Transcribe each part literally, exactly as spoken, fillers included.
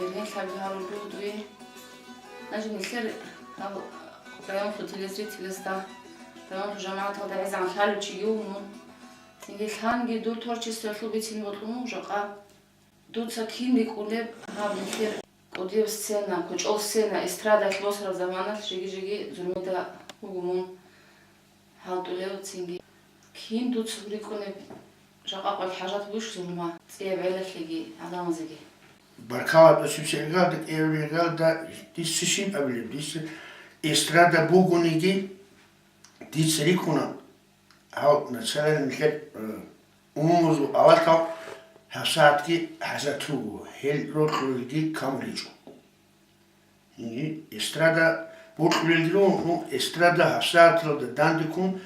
Гьелин лъаби гьарулеб буго дуе. Значит, нилъер гьаб районлъул телезрителазда, районлъул жамагӀаталда гӀезегӀан лъалев чиги вуго мун. Цинги лъанги дур творчествоялъул бицине бокьун вуго жакъа. Дуца кин рикӀкӀунеб гьаб нилъер кӀудияв сцена, кочӀол сцена, эстрадалъ босараб заманалъ жеги-жеги зурмида вуго мун гьалтӀулев цинги. Кин дуца рикӀкӀунеб жакъа къварилъи хӀажат бугищ зурма цӀияб гӀелалъеги гӀадамазеги? Баркала, тӀасиб сергал, декӀерулел галда, дица щиб абилеб, дица эстрада бугониги, дица рикӀкӀуна, гьав национальный хӀет, э, умумузул аватал гьабсагӀатги хӀажат руго, гьел рокьулелги камуличӀо. Гье, эстрада бокьулелги руго, ну, эстрада гьабсагӀаталда дандеккун,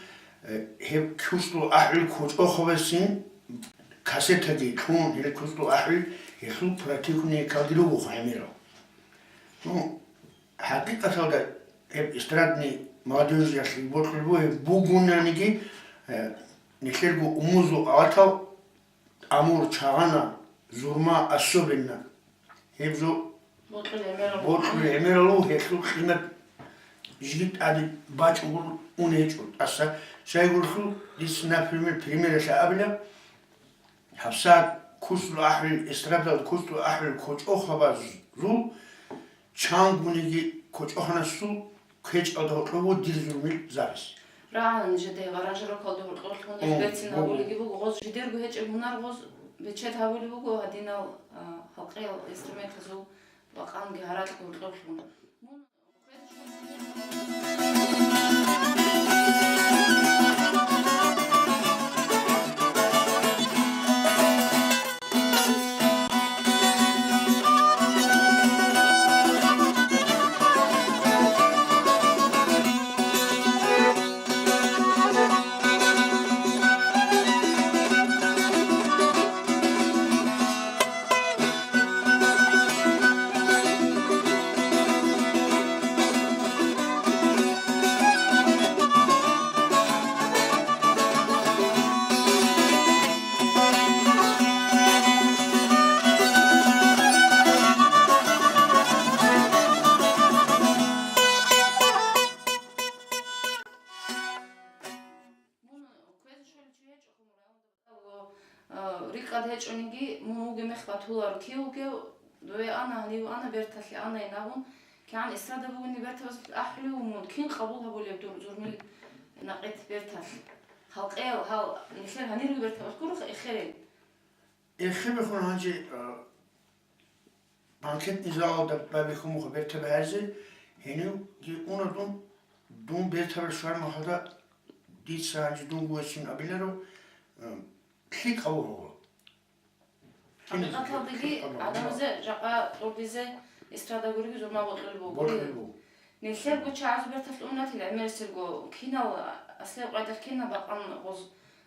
э, гьеб куцлъу ахӀулел кочӀохъабазин кассетаги кьун, гьел куцлъу ахӀулел, гьелъул пиротехникалги руго гӀемерал. Ну, хӀакъикъаталда гьеб эстрадный молодёжьалъе бокьулеб бугеб бугонаниги, э, нилъерго умумузул аватал Амур, Чагъана, Зурма особенно. Гьеб жо бокьулеб гӀемерал, бокьулеб гӀемерал гьелъул къимат жиги тӀаде бачӀун гуро ун гьечӀо. ТӀаса щайгурелъул, дица, например, примералъе абила, гьабсагӀат куцлъу ахӀулел, эстрадалда куцлъу ахӀулел кочӀохъабазул чангуниги кочӀохъанасул квечӀалда гьоркьоб буго дир зурмил запись. РагӀана нижеда гьеб аранжировкалда гьоркьоблъун, м, берцин гьабулебги буго, гъоз жидерго гьечӀеб гьунар гъоз бечед гьабулеб буго гьадинал, а, халкъиял инструментазул бакъанги гьаракьги гьоркьоблъун. А, рикӀкӀад гьечӀониги, мун вугеб мех батуларо, кив вугев, дове ана, гьанив ана, берталъе ана, инагьун, кигӀан эстрада бугони бертабаз ахӀулев вуго мун, кин къабул гьабулеб дур зурмил накъит берталъ? Халкъел, гьал, нилъер гьанирго бертабаз гуроха эхерел. Эхе мехун гьанже, а, банкетный залалда байбихьун буго бертаби гьаризе, гьенивги уна дун, дун бертабе щвараб мехалда, дица гьанже дун гугьечӀин абиларо, а, лъикӀав вуго. ХӀакъикъаталдаги гӀадамазе жакъа тӀурдизе эстрада гуриги зурма бокьулеб буго. Бокьулеб буго. Нилъерго чагӀазул берталъ унатил гӀемерисерго кинал, аслияб къайдалъ кинал бакъан гъоз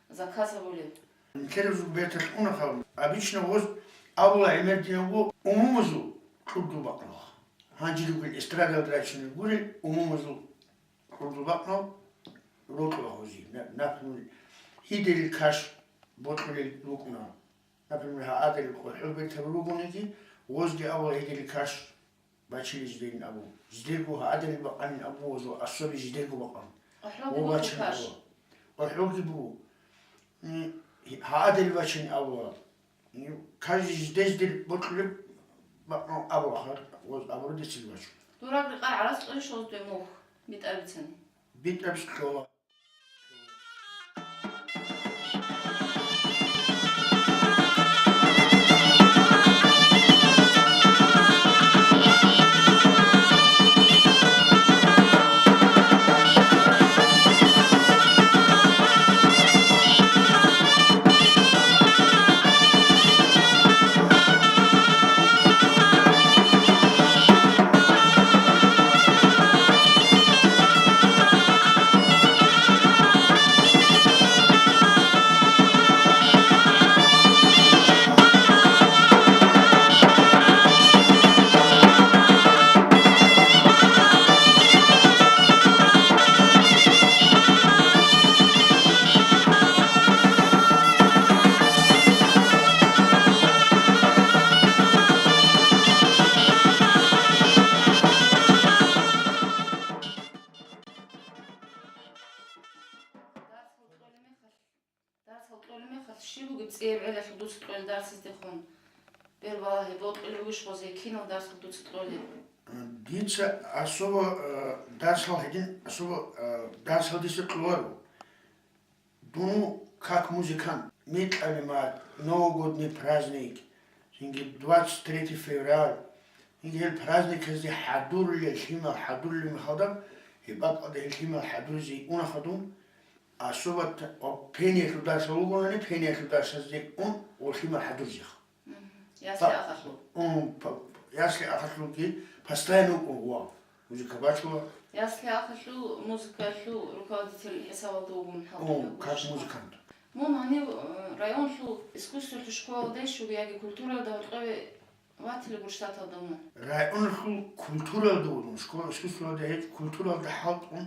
заказ гьабулеб? Нилъерго берталъ унаха, обычно гъоз абула гӀемердинабго умумузул кьурдул бакънала. Гьанже ругел эстрадалда рачунел гурел умумузул кьурдул бакънал рокьула гъози. На-, например, гьидерил каш бокьулел рукӀуна. Например, гьадерил къвархӀур бертаб ругониги, гъозги абула гьидерил каш бачили жидерин абу. Жидерго гьадерил бакъанин абу гъозул, особенно жидерго бакъан. КъвархӀурги буго бачани каш? Абула. КъвархӀурги буго. М, гьадерил бачани абула. Каждый жидездир бокьулеб бакъ абула, гъоз абуру децил бачу. Дураб рекъар гӀарац кьурищ гъоз дуе мухь битӀарабицани? БитӀараб кьола. Чи бугеб цӀияб гӀелалъул дуца кьолеб дарсаздехун? Бербалагьи бокьулев вуш гъозе кинал дарсал дуца кьолеб? Дица особо, э, дарсал гьедин особо, э, дарсал дица кьоларо. Дун как музыкант, микьалимат, новогодний праздник, цинги двадцать третье февраль, цинги гьел праздниказде хӀадурулел лъимал хӀадурулел мехалда, гьеб бакӀалда гьел лъимал хӀадуризе унаха дун, особо т-, о, пениялъул дарсал ругонани, пениялъул дарсазде ун ва лъимал хӀадурзеха. Мгм. Ясли Па-, ахалъул. М, па-, ясли ахалъулги постоянно укӀун гъуа. Музыка бачула. Ясли ахалъул музыкалъул руководитель хӀисабалда вугун. М, гьалдулев как гурищ. Музыкант. Мун гьанив, э, районлъул искусстволъул школалда ищуги яги культуралда гьоркьове ватилигур штаталда мун? Районлъул культуралда вугун, школа искусстволда гьечӀ, культуралда хӀалтӀун.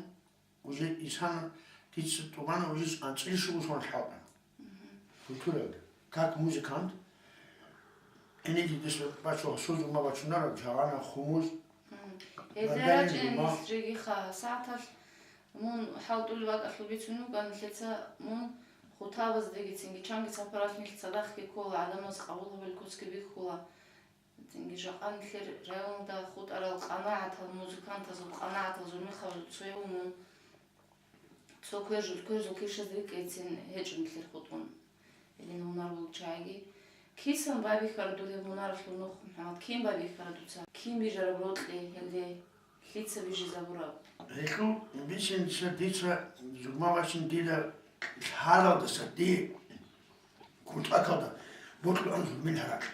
Уже исана дица тӀубана, уже анцӀила щугу сон хӀалтӀана. Мгм. Культуралда. Как музыкант. Энеги дис бачула, сузу ма бачунараб, жагъана хумуз. Мгм. Гьезда мандалин рачӀин рума. Нилъ жигиха сагӀаталъ мун хӀалтӀулев вакӀалъул бицун вукӀана, нилъеца мун хутабаздегицинги чанги сапаралъ нилъ цадахъги ккола, гӀадамаз къабул гьабил куцги бихьула. Цинги жакъа нилъер районалда хутӀарал къанагӀатал музыкантазул къанагӀатал зурмихъав цояв мун цо квержул, квержул килщаз рикӀкӀейцин гьечӀо нилъер хутӀун. Гьедин гьунар бугел чагӀиги. Кисан байбихьара дур гьеб гьунаралъул нух, МухӀаммад? Кин байбихьара дуца? Кин бижараб рокьи гьелде? Лъица бижизабураб? Гьелъул бицинчӀа дица зурма бачин дида лъаралдаса дие куртӀакалда бокьулаан зурмил гьаракь.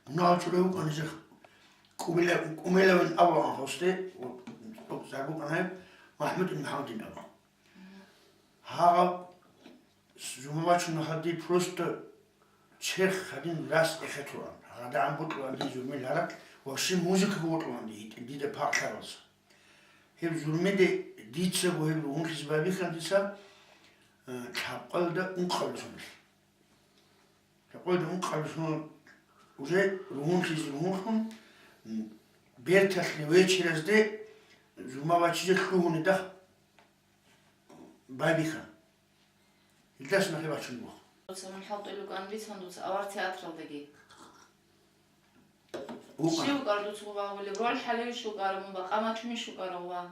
Мунагьал чӀулев вукӀана жих Кумела-, Кумелавин абулагӀан хосде, загьукӀана гьеб МахӀмуд ибн МухӀаммадин абу. Гьагъаб зумабачун гьадин просто черх гьадин рас эхетулан, гьадагӀан бутӀулан дин зурмил гьаракь, вообще музыкаго бутӀулан ди-, дида пакълъаралса. Гьеб зурмиде дицаго гьеб ругьунлъизе байбихьан дица, э, лъабкъоялда ункъабилеб соналъ. Лъабкъоялда ункъабилеб соналъ уже ругьунлъизе ругьунлъун, м, берталъе вечеразде зурма бачизе лъугьунедахъ байбихьан. Илдас нахъе бачун вух. Дуца мун хӀалтӀулев вукӀан бицан дуца авар театралдаги. Вукъана. Щив вукӀар дуца гъуба гьавулев? Роль хӀалевищ вукӀара мун, бакъа бачунищ вукӀара гъуба?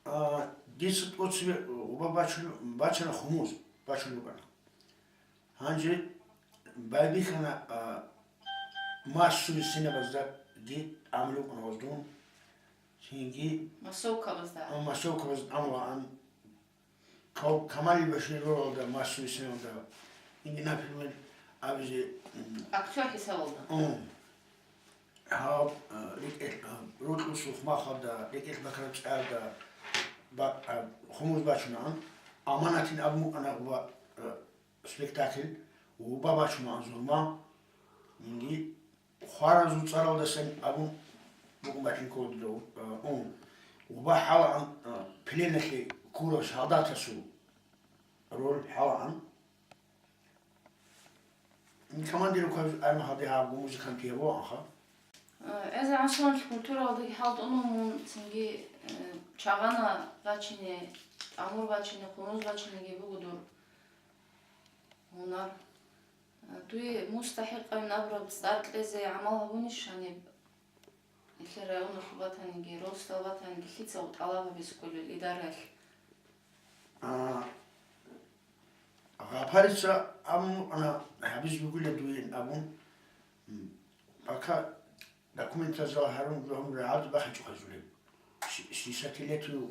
А, дица тӀоцебе гъуба бачун, бачана хумуз, бачун вукӀана. Гьанже байбихьана, а, массовый сценабаздаги тӀамулев вукӀана гъоздун. Цинги массовкабазда. А, массовкабазда тӀамулаан. Кав-, Камалил Баширил ролалда, массовый сценалда, инги, например, абизе, м, актёр хӀисабалда. М. Гьаб, а, рекӀелъ, а, рокьул сухмахалда, рекӀелъ бакараб цӀарда, ба-, а, хумуз бачунаан, Аманатин абун букӀана гъуба, а, спектакль, гъуба бачунаан зурма, инги, Хваразул цӀаралдасан абун букӀун бачӀин ккола дуда, а, ун. Гъуба хӀалаан, а, пленалъе ккурав солдатасул роль хӀалаан. Командир Кавз армагьалде гьабго музыкант гьеб ваанха. Э, гӀезегӀан соналъ культуралдаги хӀалтӀун вун, цинги, э, чагъана бачине, тӀамур бачине, хумуз бачинеги буго дур гьунар. Дуе мустахӀикъавин абураб цӀар кьезе гӀамал гьабунищ гьаниб? Нилъер районалъул батаниги, росдал батаниги лъицал тӀалаб гьабизе кколел идараялъ? А, Гъапарица абун букӀана гьабизе бугила дуе абун, м, бака Документазул гьарун жугьун рагӀалде бахъичӀо хӀезулеб. Ши-, шишатилетив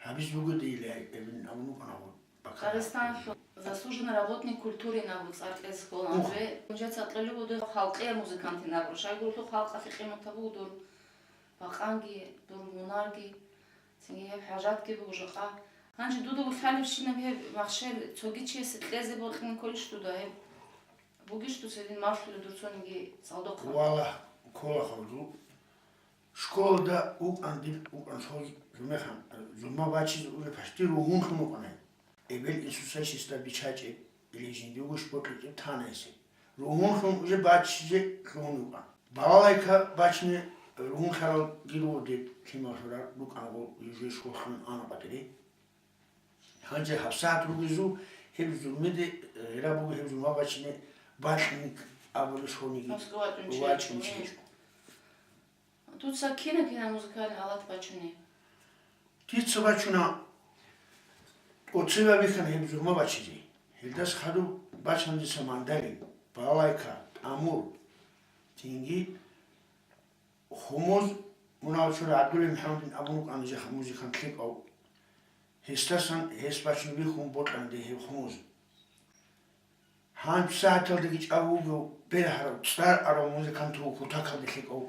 гьабиз буго дила эбин абун вукӀана гъо бакара. Дагъистаналъул заслуженный работник культуры абу цӀар кьезе ккола. Ух. Гьанже нужеца кьолеб буго халкъияб музыкантин абураб. Щайгурелъул халкъалъе къимат буго дур бакъанги, дур гьунарги, цинги гьеб хӀажатги буго жакъа. Гьанже дуда вулъалебщинаб гьеб махщел цоги чиясе кьезе бокьун кколищ дуда гьеб? Бугищ дуца гьедин малъулеб дур цониги цӀалдохъан? Валлагь, ккола хавду. Школада вукӀан дир вукӀан соз жумехъан, жума бачизе уже почти ругьунлъун вукӀана. Эбел-инсусайщиста бичачӀеб или жиндиего шпортлъичӀеб тана гьесие. Ругьунлъун уже бачизе лъугьун вукӀан. Балалайка бачине ругьунлъарал гир вугеб лъимал хӀурар рукӀан гъо жужее школалъун ана къватӀире. Гьанже гьабсагӀат ругезул Гьеб зурмиде, э, гьеб буго гьеб зурма бачине бакьник абулеб лъугьунеги Москва вачӀун чи вачӀун чи гьечӀо. Дуца кина-кина музыкальный алат бачунеб? Дица бачуна, тӀоцебе бихьана гьеб зурма бачизе. Гьелдаса хадуб бачана дица мандолин, балалайка, тӀамур, цинги хумуз, мунагьал чура ГӀабдулла МухӀамадин абун вукӀана жеха музыкант лъикӀав. Гьесдасан гьес бачун бихьун бокьана гьеб хумуз. Гьаниб сагӀаталдаги чӀаго вугев, бергьарав, цӀар арав музыкант вуго кутакалде лъикӀав,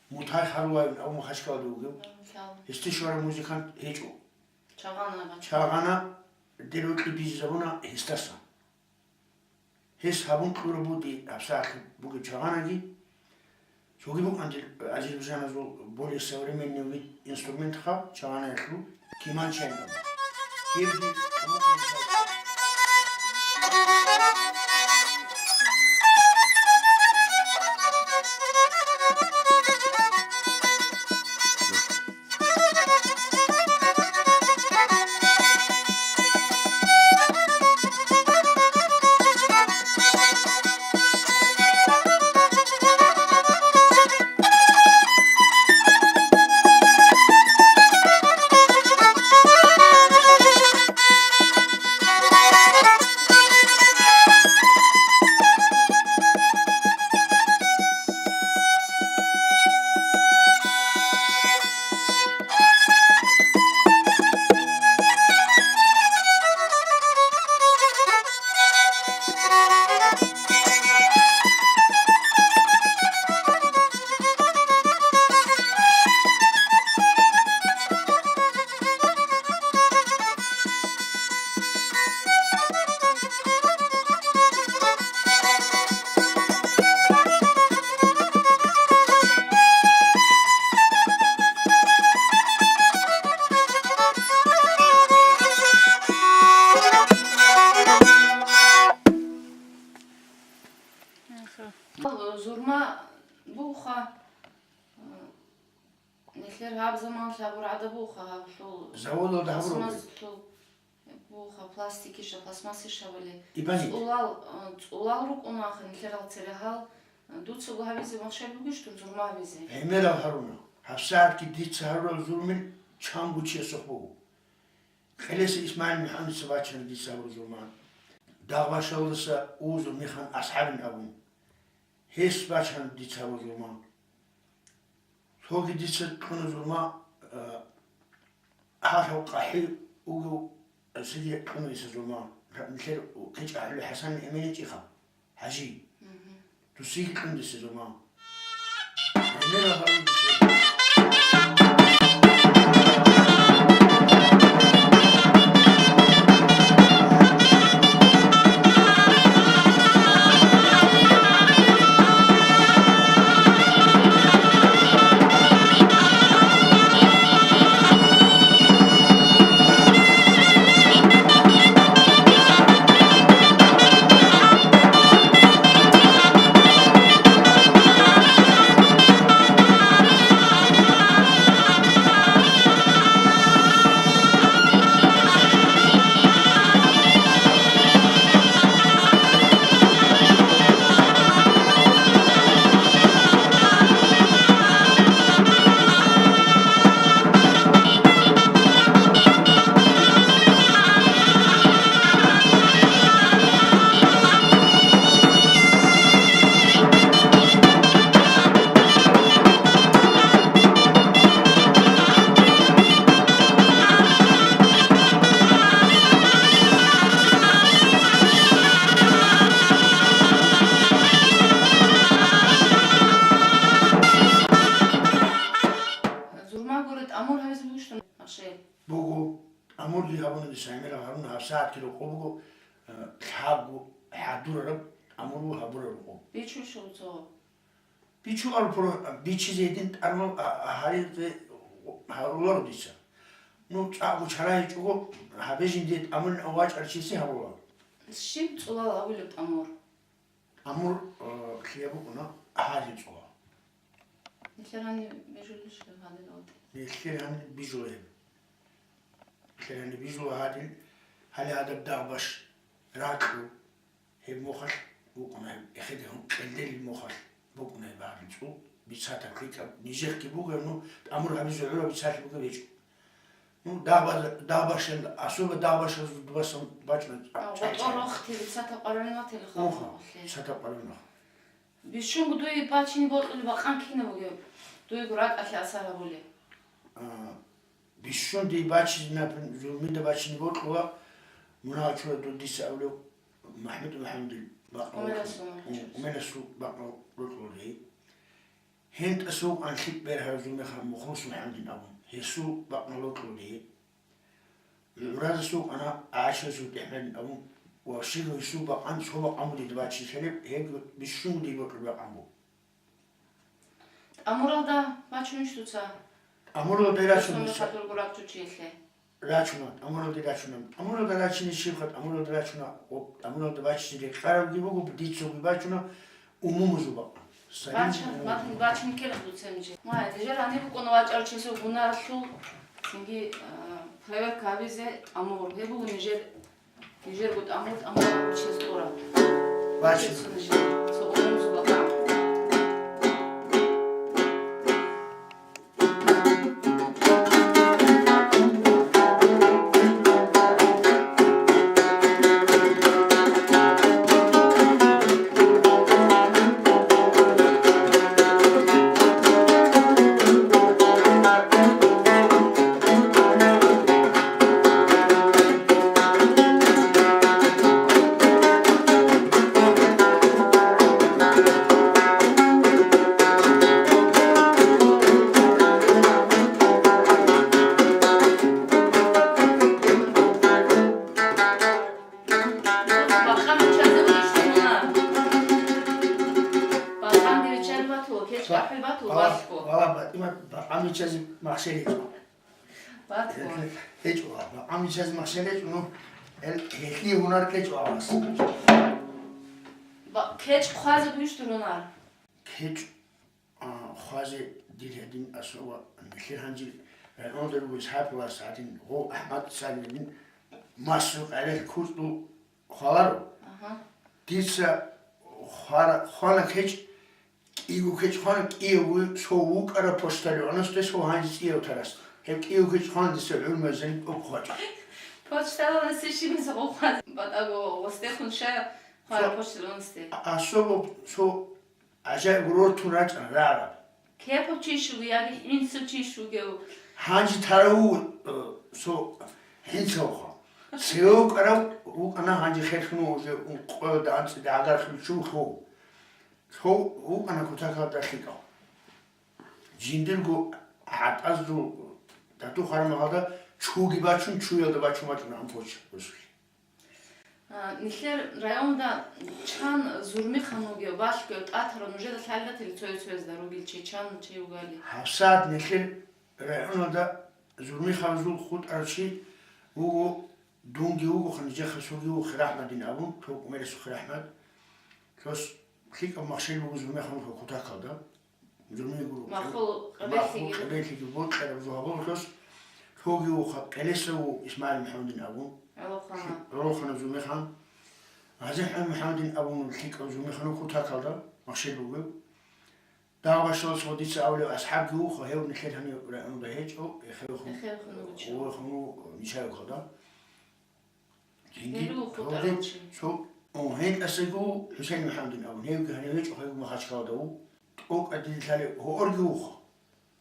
Мутагь Харулаевин абун Махачкалалда вугев. Мгм. Гьесде щварав музыкант гьечӀо. Чагъана. Чагъана, дир рокьи бижизабуна гьесдасан. Гьес гьабун кьураб буго гьабсагӀат бугеб чагъанаги. Цоги букӀанти азербайджаназул более современный вид инструментха чагъанаялъул киманчаин абун. Гьебги Зурма буха. Нилъер гьаб заман лъабургӀада буха гьаб лъул. Заводалда гьабураб. Пластмассалъул буха, пластикиша, пластмассиша вали. Ибани. ЦӀулал, э, цӀулал рукӀунаха нилъерал церегьал, э, дуцаго гьабизе махщел бугищ дур зурма гьабизе? ГӀемерал гьаруна. ГьабсагӀатги дица гьарурал зурмил чанго чиясухъ буго. Къелеса ИсмагӀил МухӀамадица бачана дица гьабураб зурма. Дагъбашалдаса узур механ асхӀабин абун. Гьес бачана дица гьабураб зурма. Цоги дица кьуна зурма, а, гьалъав къахӀи угев, цоги кьуна дица зурма. Нилъер кечӀ гьалъулев ХӀасан Эминичиха, ХӀажи. Мгм. Досиги кьуна дица зурма. Гьанира гьарун дица зурма. Зурмагури тӀамур гьабизе бугищ дун, Ахшел? Буго, тӀамурги гьабуна дица, гӀемерал гьаруна, гьабсагӀатги рокъоб буго, э, лъабго хӀадурараб тӀамурго гьабураб рокъоб. Бичулищ цо? Бичуларо про-, бичизе гьедин тӀамур, а, а, гьаризе гьаруларо дица. Ну, цӀакъго чара гьечӀого, гьабе жинде тӀамурин авачӀар чиси гьаруларо. Щиб цӀулал авулеб тӀамур? ТӀамур, э, лъие букӀуна, гьари цӀула. Нилъер гьаниб бижулищ гьадин алди? Нилъер гьаниб бижула гьеб. Нилъер гьаниб бижула гьадин, гьале гьадаб дагъбаш. ракьу, гьеб мухъалъ букӀуна гьеб, эхедехун кьелделил мухъалъ букӀуна гьеб гьаб цӀу, бицатаб лъикӀаб, нижехъги бугеб, ну, тӀамур гьабизе гӀураб бицалъи бугеб гьечӀо. Ну, дагъба-, дагъбашал, особо дагъбашалазул дубасан бачӀуна. А, гъотӀо рохти бицатаб къваригӀун ватила. Уха, халкъалъе. Бицатаб къваригӀун ваха. Бищунго дуе бачине бокьулеб бакъан кинаб бугеб, дуего ракӀалъе асар гьабулеб? А, бищун дие бачине, например, зурмида бачине бокьула, мунагьал чула дур дица абулев, МахӀмуд МухӀаммадил бакъал. Умерасул. Умерасул бакъал рокьулей. ГьентӀасул анлъи бергьараб зумеха Мухлус МухӀаммадин абун, гьесул бакъал рокьулей. ГӀуразасул ана ГӀашасул ТӀехьмадин абун ва щиб гьесул бакъан цо бакъан бугеб бачине лъалеб, гьеб бищун дие бокьулеб бакъан буго. ТӀамуралда бачунищ дуца? ТӀамуралда рачун дуца. Хадурго ракӀчӀучиялъе. Рачуна, тӀамуралде рачуна. ТӀамуралда рачине щибха, тӀамуралда рачуна, о, тӀамуралда бачине рекъарабги буго, дицаги бачуна, умумузул бакъан. Сабил. Бача, умумузул. Махин бачун ккелха дуца гьанже. Ма, нижер гьаниб букӀуна вачӀарав чиясул гьунаралъул, цинги, а, проверка гьабизе тӀамур. Гьеб буго нижер Нижерго тӀамур, тӀамур гьабурчияс тӀора. Бачу. Цо умумузул бакъан. Бакъан биччазе вугищ дуна? Бакъанде биччалеб батула, кечӀ кӀапӀил батула, вала, балъго. Вала, Батимат, бакъан биччазе махщел гьечӀо. Батула. ГьечӀо, бакъан биччазе махщел гьечӀо, ну, эл, гьелъие гьунар кечӀо авас. Ба-, кечӀ хъвазе вугищ дур гьунар? КечӀ А, хъвазе дир гьедин асула, нилъер гьанже районда ругес гьабулас гьадин, гъов АхӀмад цалилин, масул къайралъ куцӀул хваларо. Ага. Дица хвара-, хвана кечӀ, кӀиго кечӀ хвана, кӀиявго цо вукӀараб почтальонасде, цо гьанже цӀияв тарас. Гьеб кӀиявго кечӀ хвана дица гӀурмазарин тӀокӀ хъвачӀо. Почтальонасде щибниса гъов хъван батӀаго гъосдехун щай хвара? Цо почтальонасде? А-, особо цо ГӀажаиб рортун рачӀана рагӀаб. Кепаб чи щуго яги хӀинцав чи щугев? Гьанже тараву, э, со хӀинцавха. Севев карав вукӀана гьанже херлъун уже ункъоялда анцӀила гӀагарлъун чун лъугьун. Лъугьун вукӀана кутакалда лъикӀав. Жиндирго гӀатӀазул тату-хъармагъалда чуги бачун, чуялда бачун бачӀуна ампочи русулъ. А, нилъер районда чан зурмихъан вугев, балъгев, тӀатарав нужеда лъалилатила цояв-цоязда ругел чи, чан чи вугали? ГьабсагӀат нилъер районалда зурмихъабазул хутӀарав чи вуго, дунги вугоха, нижехъа цоги вуго ХирахӀмадин абун, цо кумерасул ХирахӀмад. Цо лъикӀаб махщел буго зурмихъан вугев кутакалда. Жумигу, махул махул къабеллъиги. Къабеллъиги бокьараб жо гьабулелъул, цоги вуха, Къелесав ву ИсмагӀил МухӀаммадин абун. ГӀолохъана. ГӀолохъана Жумихан. ГӀазихӀан МухӀаммадин абун лъикӀав Жумиханов кутакалда махщел бугев. Дагъбашалъ дица авлев асхӀабги вуха, гьев нилъер гьанив районда гьечӀо, эхерухун, эхерухун вугев. Нишаевкалда. Гьелул хутӀарав чи. Цо, о, гьел тӀасаго ХӀусейн МухӀаммадин абун, гьевги гьанив гьечӀо, гьев Махачкалада ву. ТӀокӀаб дида лъалев, гьоркьоги вуха.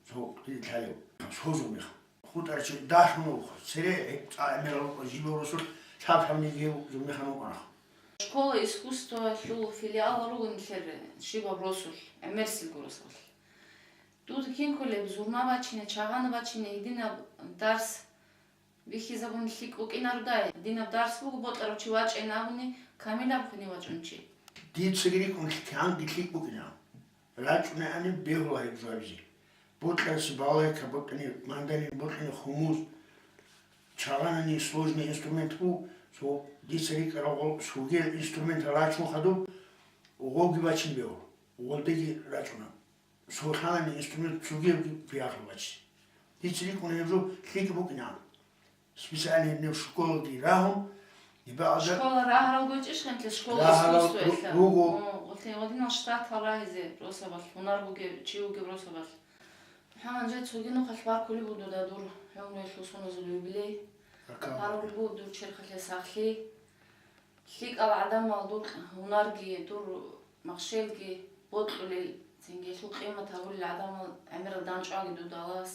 Цо дида лъалев, цо Жумиха. ХутӀарав чи дагьлъун вуха. Цере гьеб цӀа гӀемерал рукъа жибав росулъ лъаб-лъабниги гьев Жумихан вукӀана. Школа искусствоялъул филиал руго нилъер щибаб росулъ, гӀемерисеб росулъ. Дуда кин кколеб, зурма бачине, чагъана бачине, гьединаб дарс бихьизабуни лъикӀ букӀинародай, динаб дарс буго, бокьарав чи вачӀайин абуни, камилаб хъуни вачӀун чи. Дицаги рикӀкӀун кигӀанги лъикӀ букӀина. РачӀунегӀани бегьула гьеб жо гьабизе. Бокьарасе балалайка бокьани, мандалин бокьани хумуз, чагъанани сложный инструмент бу, цо дица рикӀкӀарал гъо-, сугел инструментал рачун хадуб, гъовги бачин бегьула, гъолдеги рачӀуна. Сулхъанани инструмент цогиябги биахъулач. Дица рикӀкӀуна гьеб жо лъикӀ букӀина. Специально гьеб школаде рагьун, Диба гӀадан школа рагьарал гочӀищ гъентлъе, школа рагьарал искусствоялъа? Ру-, руго. О, гъолъе гъодинал штатал рагьизе росабалъ, гьунар бугеб, чи вугеб росабалъ. МухӀаммад, нижер цоги нухалъ баркулеб буго дуда дур гӀумруялъул соназул юбилей. Баркала. Баркулеб буго дур черхалъе сахлъи. ЛъикӀал гӀадамал дур гьунарги, дур махщелги бокьулел, цинги гьелъул къимат гьабулел гӀадамал гӀемерал дандчӀваги дуда Аллагьас.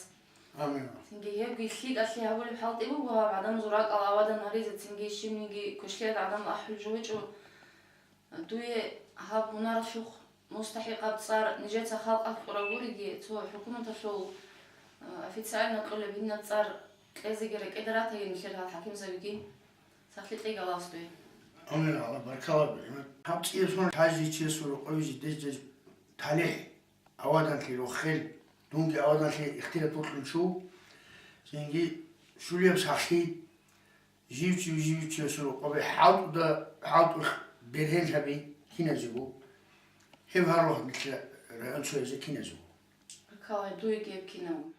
Амин. Цинги гьебги лъикӀалъе гьабулеб хӀалтӀи буго гьаб гӀадамазул ракӀал авадан гьаризе, цинги щибниги квешлъиялда гӀадамал ахӀулеб жо гьечӀо. Дуе гьаб гьунаралъухъ мустахӀикъаб цӀар нижеца халкъалъ кьураб гуриги, цо хӀукуматалъул, э, официально кьолеб гьинаб цӀар кьезеги рекӀеде ратаги нилъер гьал хӀакимзабиги. Сахлъи кьеги Аллагьас дуе. Амин, Аллагь, баркала, гӀемер. Гьаб цӀиясул хӀажи чиясул рокъове жидезе талихӀ, аваданлъи, рохел, дунги аваданлъи ихтилат бокьун чу, цинги щулияб сахлъи, жив чи, жив чиясул рокъове хӀалтӀуда, хӀалтӀулъ бергьенлъаби киназего, гьеб гьарулъ нилъер район цоязе киназего. Баркала дуеги гьеб кинабго.